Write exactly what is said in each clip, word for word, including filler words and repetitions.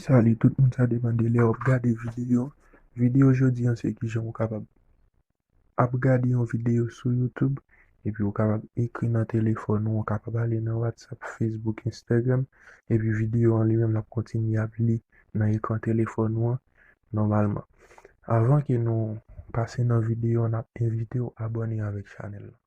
Salut tout moun, sa depann de lè w ap gade videyo. Videyo jodi an se kijan ou kapab ap gade yon videyo sou YouTube, epi ou kapab ekri nan telefòn ou, ou kapab ale nan WhatsApp, Facebook, Instagram, epi videyo an li menm l ap kontinye ap li nan ekran telefòn ou an nòmalman. Avan ke nou pase nan videyo an, n ap envite w abòne avèk chanèl la.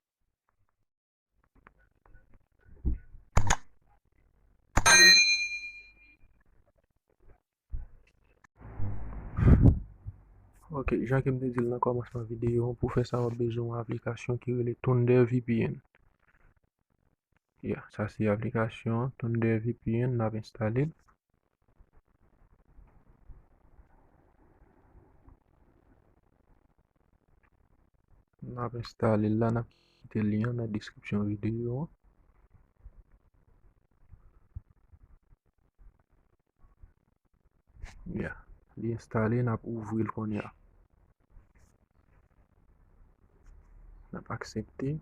Ok, jan ke m te di l nan kòmansman videyo an, pou fè sa, w ap bezwen yon aplikasyon ki rele Thunder V P N. Ya, sa se aplikasyon Thunder V P N, n ap enstale l. N ap enstale l la, n ap kite lyen an nan deskripsyon videyo an. Ya, li enstale, n ap ouvri l kounye a. N ap aksepte.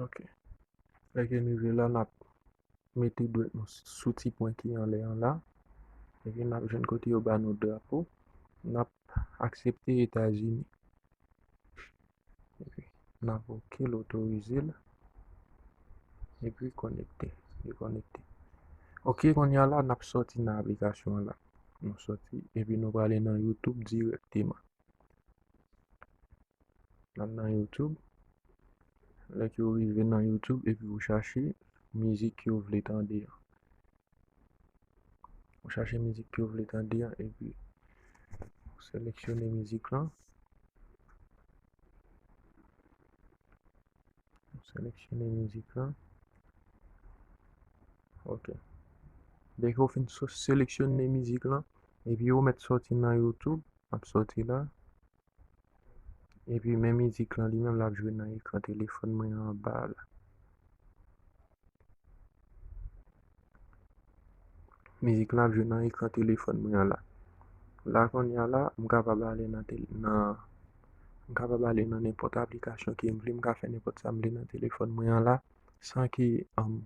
Ok. Lè ke n rive la, n ap mete dwèt nou sou ti pwen ki anlè an la. Epi n ap jwenn kote yo ba nou drapo. N ap aksepte Etazini. Epi n ap ok l, otorize l. Epi konekte. Li konekte. Ok, kounye a la, n ap sòti nan aplikasyon an la. Nou sòti, epi nou prale nan YouTube dirèkteman. N ap nan YouTube. Lè ke w rive nan YouTube epi w chache mizik ke w vle tande an. Ou chache mizik ke w vle tande an epi w seleksyone mizik lan. Ou seleksyone mizik lan. Ok. Dèke w fin so-, seleksyone mizik lan, epi ou mèt sòti nan YouTube, ap sòti la. Epi men mizik lan li menm l ap jwe nan ekran telefòn mwen anba a la. Mizik lan ap jwe nan ekran telefòn mwen an la. La kounye a la, m kapab ale nan tel-, nan, m kapab ale nan nenpòt aplikasyon ke m vle, m ka fè nenpòt sa m vle nan telefòn mwen an la, san ke, um,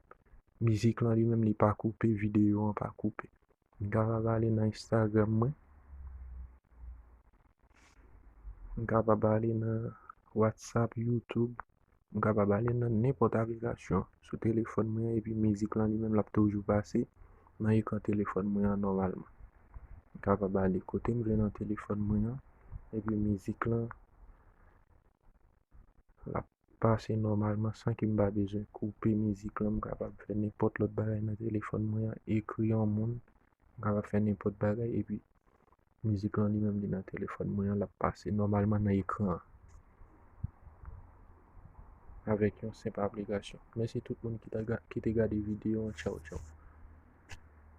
mizik lan li menm li pa koupe, videyo an pa koupe. M kapab ale nan Instagram mwen. M kapab ale nan WhatsApp, YouTube. M kapab ale nan nenpòt aplikasyon sou telefòn mwen an, epi mizik lan li menm l ap toujou pase nan ekran telefòn mwen an nòmalman. M kapab ale kote m vle nan telefòn mwen an, epi mizik lan l ap pase nòmalman san ke m pa bezwen koupe mizik lan. M kapab fè nenpòt lòt bagay nan telefòn mwen an, ekri yon moun, m kapab fè nenpòt bagay, epi mizik lan li menm li nan telefòn mwen an, l ap pase nòmalman nan ekran an. Avèk yon senp aplikasyon. Mèsi tout moun ki ta ga-, ki te gade videyo an. Tchaw, tchaw.